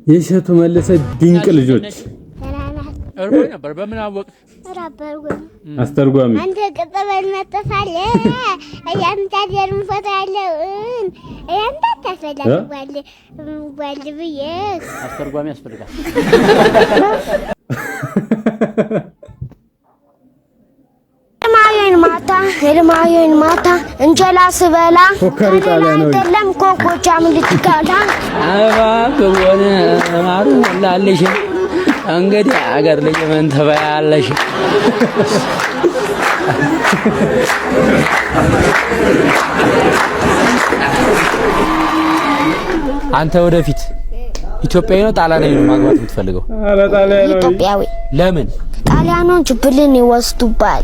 የእሸቱ መለሰ ድንቅ ልጆች። እርቦኝ ነበር። በምን አወቅ? አስተርጓሚ። አንተ ቅጥበል መጥፋለ እያምታደርም ፎቶ ያለውን እያምታ ታስፈላል ወል ብዬ አስተርጓሚ ያስፈልጋል። ህልማዬን ማታ ህልማዬን ማታ እንጀራ ስበላ ፎካሪ ጣሊያናዊ። አይደለም ኮኮቻም ልትጋላ። አበባ ብሆን ማሩ ሞላልሽ፣ እንግዲህ አገር ልጅ ምን ትበያለሽ? አንተ ወደፊት ኢትዮጵያዊ ነው ጣሊያናዊ ነው ማግባት የምትፈልገው? ኧረ ጣሊያናዊ። ኢትዮጵያዊ። ለምን? ጣሊያኖች ብልን ይወስዱባል።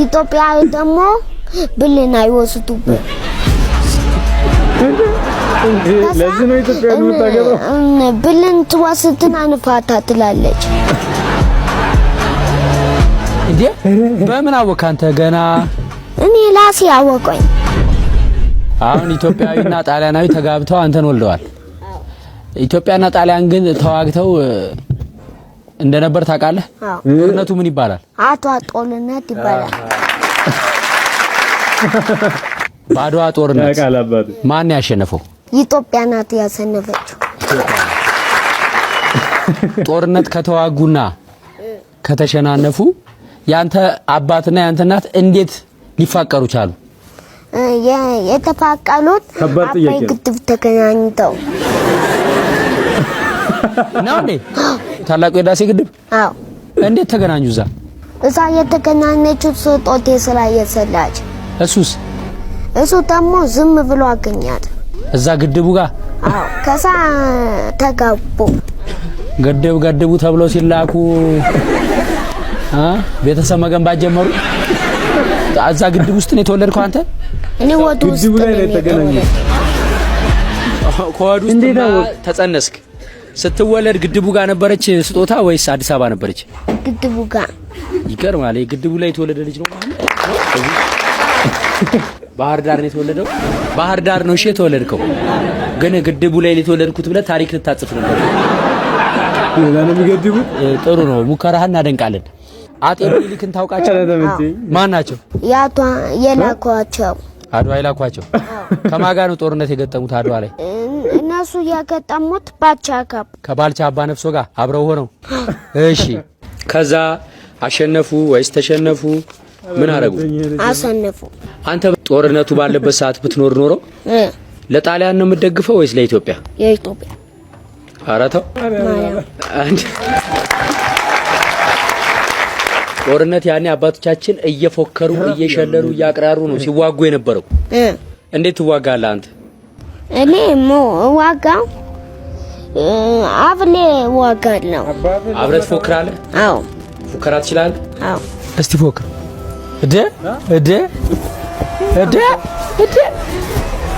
ኢትዮጵያዊ ደግሞ ብልን አይወስዱብን። እንዴ፣ ለዚህ ነው ኢትዮጵያን የምታገባው? ብልን ትወስድና ንፋታ ትላለች። እንዴ፣ በምን አወቅህ አንተ ገና? እኔ ራሴ አወቀኝ። አሁን ኢትዮጵያዊና ጣሊያናዊ ተጋብተው አንተን ወልደዋል። ኢትዮጵያና ጣሊያን ግን ተዋግተው እንደነበር ታውቃለህ? አዎ። ጦርነቱ ምን ይባላል? አድዋ ጦርነት ይባላል። በአድዋ ጦርነት ያውቃል አባቱ። ማን ያሸነፈው? ኢትዮጵያ ናት ያሰነፈችው። ጦርነት ከተዋጉና ከተሸናነፉ ያንተ አባትና ያንተ እናት እንዴት ሊፋቀሩ ቻሉ? የተፋቀሉት ከባድ አባይ ጥያቄ ነው። ግድብ ተገናኝተው። ነው እንዴ? ታላቁ የህዳሴ ግድብ? አዎ። እንዴት ተገናኙ እዛ? እዛ የተገናኘችው ስጦቴ ስራ እየሰራች። እሱስ? እሱ ደግሞ ዝም ብሎ አገኛት። እዛ ግድቡ ጋር? አዎ፣ ከዛ ተጋቡ። ግድብ ገድቡ ተብለው ሲላኩ ቤተሰብ መገንባት ጀመሩ። እዛ ግድብ ውስጥ ነው የተወለድከው አንተ? እኔ ወደ ውስጥ ግድቡ ላይ ነው ነው የተገናኙት። የተወለድኩት። ከወድ ውስጥ እንዴት አወቅ? ተጸነስክ። ስትወለድ ግድቡ ጋር ነበረች ስጦታ ወይስ አዲስ አበባ ነበረች? ግድቡ ጋር። ይገርማል። ግድቡ ላይ የተወለደ ልጅ ነው ማለት ነው። ባህር ዳር ነው የተወለደው። ባህር ዳር ነው እሺ የተወለድከው፣ ግን ግድቡ ላይ ነው የተወለድኩት ብለህ ታሪክ ልታጽፍ ነበር። ሌላ ነው የሚገድቡት። ጥሩ ነው፣ ሙከራህን እናደንቃለን። አጤ ምኒልክን ታውቃቸው? ኧረ ተመቸኝ። ማን ናቸው? ያቷ የላኳቸው። አድዋ የላኳቸው። ከማን ጋር ነው ጦርነት የገጠሙት አድዋ ላይ? እነሱ የገጠሙት ባቻ ጋር። ከባልቻ አባ ነፍሶ ጋር አብረው ሆነው። እሺ፣ ከዛ አሸነፉ ወይስ ተሸነፉ? ምን አረጉ? አሰነፉ። አንተ ጦርነቱ ባለበት ሰዓት ብትኖር ኖሮ ለጣሊያን ነው የምትደግፈው ወይስ ለኢትዮጵያ? የኢትዮጵያ። ኧረ ተው። ማርያም። አንድ ጦርነት ያኔ አባቶቻችን እየፎከሩ፣ እየሸለሉ፣ እያቅራሩ ነው ሲዋጉ የነበረው። እንዴት ትዋጋለህ አንተ? እኔ ዋጋ አብሌ ዋጋለሁ። አብረህ ትፎክራለህ? አዎ። ፉከራ ትችላለህ? አዎ። እስቲ ፎክር። እደ እደ እደ እደ፣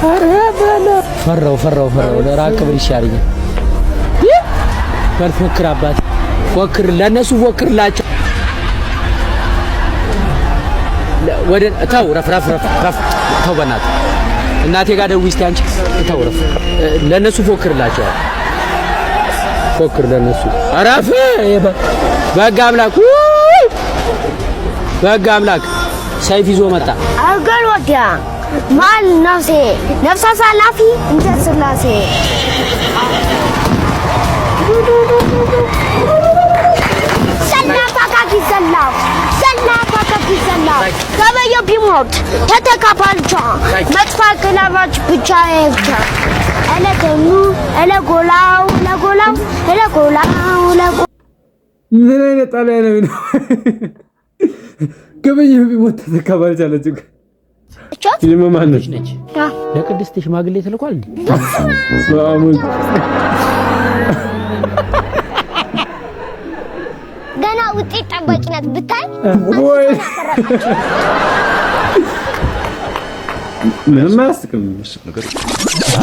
ኧረ በለው። ፈራው ፈራው ፈራው። ለራቅ ብል ይሻለኛል። በል ፎክር አባት፣ ፎክር፣ ለእነሱ ፎክርላቸው። ወደ ተው፣ ረፍ ረፍ ረፍ ረፍ፣ ተው በእናትህ፣ እናቴ ጋር ደውይ እስቲ አንቺ፣ ተው ረፍ። ለእነሱ ፎክርላቸው፣ ፎክር ለእነሱ፣ ረፍ። በሕግ አምላክ፣ ውይ! በሕግ አምላክ ሰይፍ ይዞ መጣ። አገር ወዲያ ማል ነፍሴ ነፍሰ አሳላፊ እንደ ስላሴ ዘላፍ አካኪ ዘላፍ ዘላፍ አካኪ ዘላፍ ገበየው ቢሞት ተተካፋልቻ መጥፋ ክለባች ብቻ ብቻ እለገኑ እለጎላው ለጎላው እለጎላው ለጎ ምን አይነት ጣሊያናዊ ነው? ገበየሁ ቢሞት ተተካ ባልቻለች እኮ። ይህማ ማን ነች? ነች ለቅድስት ሽማግሌ ተልኳል እንዴ? በአሙን። ገና ውጤት ጠባቂ ናት ብታይ። ወይ ምንም አያስቅም።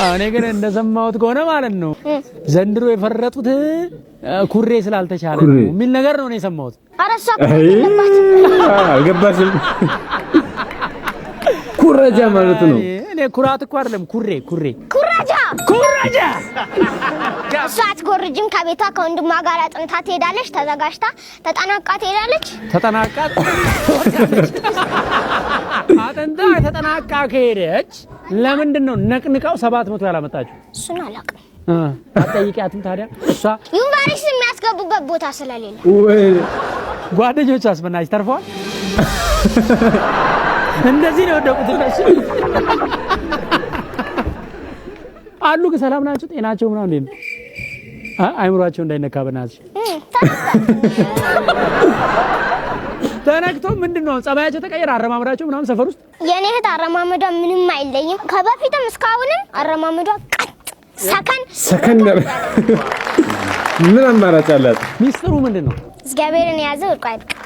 እኔ ግን እንደሰማሁት ከሆነ ማለት ነው ዘንድሮ የፈረጡት ኩሬ ስላልተቻለ ነው ኩሬ የሚል ነገር ነው እኔ የሰማሁት። ኧረ እሷ አይ አልገባሽም። ኩረጃ ማለት ነው። እኔ ኩራት እኮ አይደለም፣ ኩሬ ኩሬ። ኩረጃ። ኩረጃ። እሷ አትኮርጅም። ከቤቷ ከወንድሟ ጋር አጥንታ ትሄዳለች። ተዘጋጅታ ተጠናቃ ትሄዳለች። ተጠናቃ፣ አጥንታ ተጠናቃ ከሄደች ለምንድን ነው ነቅንቃው 700 ያላመጣችው? እሱን አላውቅም። አትጠይቂያትም ታዲያ? እሷ ዩኒቨርሲቲ የሚያስገቡበት ቦታ ስለሌለ። ወይ! ጓደኞቿስ በእናትሽ ተርፈዋል። እንደዚህ ነው የወደቁት እነሱ አሉ። ግን ሰላም ናቸው፣ ጤናቸው ምናምን እንዴት ነው? አይምሯቸው እንዳይነካ በእናትሽ። ተነክቶ ምንድን ነው ጸባያቸው ተቀየረ፣ አረማመዳቸው ምናምን ሰፈር ውስጥ? የኔ እህት አረማመዷ ምንም አይለይም። ከበፊትም እስካሁንም አረማመዷ ቀጥ ሰከን። ሰከን። ምን አማራጭ አላት? ሚስጥሩ ምንድን ነው? እግዚአብሔርን የያዘ ወድቆ አይወድቅም።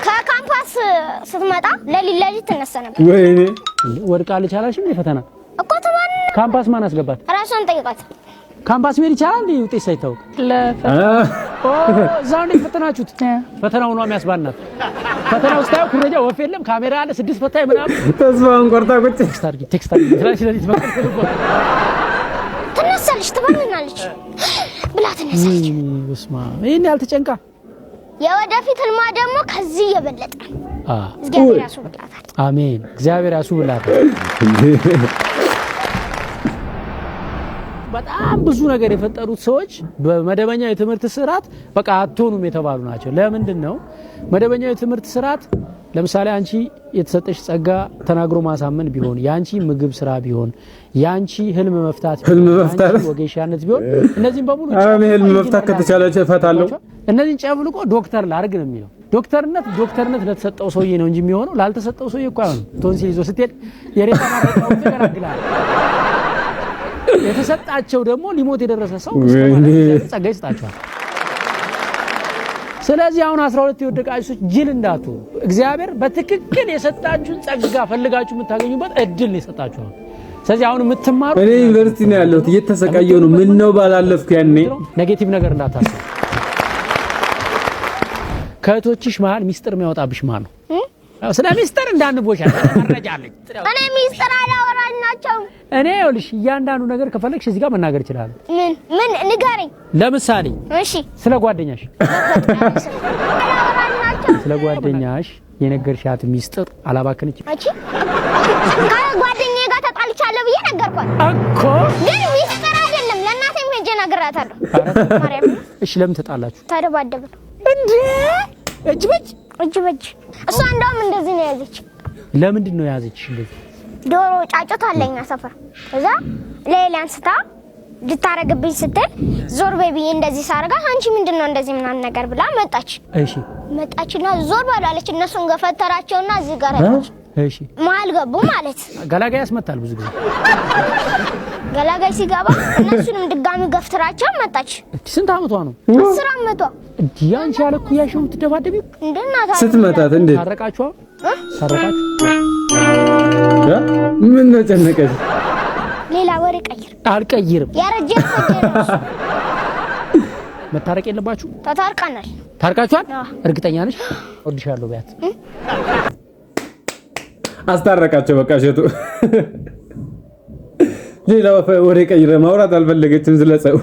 ከካምፓስ ስትመጣ ለሊት ለሊት ትነሳ ነበር። ወይኔ! ወድቃለች አላልሽም? የፈተና እኮ ትባን። ካምፓስ ማን አስገባት? ራሷን ጠይቋት። ካምፓስ መሄድ ይቻላል እንዴ? ውጤት ሳይታወቅ? ኦ፣ እዛው እንዴት ፈተናችሁት? ፈተናው ነው የሚያስባናት። ፈተናው ስታየው ኩረጃ ወፍ የለም፣ ካሜራ አለ፣ ስድስት ፈታኝ ምናምን። ተስፋውን ቆርጣ ቁጭ። Text አድርጊ፣ text አድርጊ ትላለች ለሊት በቃ። ትነሳለች፣ ትባንናለች ብላ ትነሳለች። በስመ አብ፣ ይሄን ያህል ተጨንቃ። የወደፊት ህልሟ ደግሞ ከዚህ የበለጠ ነው። እግዚአብሔር ያስውብላታል። አሜን። እግዚአብሔር ያስውብላታል። በጣም ብዙ ነገር የፈጠሩት ሰዎች በመደበኛው የትምህርት ስርዓት በቃ አትሆኑም የተባሉ ናቸው። ለምንድን ነው መደበኛው የትምህርት ስርዓት? ለምሳሌ አንቺ የተሰጠሽ ጸጋ ተናግሮ ማሳመን ቢሆን፣ የአንቺ ምግብ ስራ ቢሆን፣ የአንቺ ህልም መፍታት ቢሆን፣ ህልም መፍታት። የአንቺ ወጌሻነት ቢሆን እነዚህም በሙሉ ኧረ እኔ ህልም መፍታት ከተቻለ እፈታለሁ። እነዚህን ጨፍልቆ ዶክተር ላርግ ነው የሚለው። ዶክተርነት ዶክተርነት ለተሰጠው ሰውዬ ነው እንጂ የሚሆነው ላልተሰጠው ሰውዬ እኮ አይሆንም። ቶንሲል ይዞ ስትሄድ የሬሳ ማድረቂያውን ይገላግላል። የተሰጣቸው ደግሞ ሊሞት የደረሰ ሰው እስከ ወይኔ። ማለት ጸጋ ይሰጣቸዋል። ስለዚህ አሁን 12 የወደቃችሁ ሰዎች ጅል እንዳትሆኑ። እግዚአብሔር በትክክል የሰጣችሁን ጸጋ ፈልጋችሁ የምታገኙበት እድል ነው የሰጣችሁ አሁን። ስለዚህ አሁን የምትማሩ እኔ ዩኒቨርሲቲ ነው ያለሁት፣ እየተሰቃየሁ ነው። ምን ነው ባላለፍኩ ያኔ። Negative ነገር እንዳታስቡ። ከእህቶችሽ መሀል ሚስጥር የሚያወጣብሽ ማን ነው? ስለ ሚስጥር እንዳንቦሻ መረጃ አለኝ። እኔ ሚስጥር አላወራላቸውም። እኔ ይኸውልሽ እያንዳንዱ ነገር ከፈለግሽ እዚህ ጋር መናገር እችላለሁ። ምን ምን ንገረኝ። ለምሳሌ እሺ። ስለ ጓደኛሽ አላወራላቸውም። ስለ ጓደኛሽ የነገርሻት ሚስጥር አላባከነች? አንቺ ከጓደኛዬ ጋር ተጣልቻለሁ ብዬ ነገርኳት። እኮ። ግን ሚስጥር አይደለም። ለእናቴም ሄጄ እነግራታለሁ። ማርያም። እሺ፣ ለምን ተጣላችሁ? ተደባደብን። እንዴ፣ እጅ በእጅ? እጅ በእጅ። እሷ እንደውም እንደዚህ ነው የያዘች። ለምንድን ነው የያዘችሽ እንደዚህ? ዶሮ ጫጩት አለኛ ሰፈር። እዛ ሌላ አንስታ ልታረግብኝ ስትል ዞር በይ ብዬ እንደዚህ ሳረጋት አንቺ ምንድን ነው እንደዚህ ምናምን ነገር ብላ መጣች። መጣችና ዞር በሉ አለች። እነሱን ገፈተራቸውና እዚህ ጋር አለች። መሀል ገቡ ማለት። ገላጋይ ያስመታል ብዙ ጊዜ። ገላጋይ ሲገባ እነሱንም ድጋሚ ገፍትራቸው መጣች። ስንት አመቷ ነው? 10 አመቷ። እንዲህ አንቺ ያለ እኩያሽ ነው የምትደባደቢው? እንድናታ ስትመታት እንዴት? ታረቃችሁ? ታረቃችሁ? እ? ምን ነው ጨነቀሽ? ሌላ ወሬ ቀይር። አልቀይርም። ያረጀ ያረጀ ነው እሱ። መታረቅ የለባችሁ? ተታርቀናል። ታርቃችኋል? አዎ። እርግጠኛ ነሽ? እወድሻለሁ ቢያት። አስታረቃቸው። በቃ እሸቱ ሌላ ወሬ ቀይረ ማውራት አልፈለገችም ስለጸው።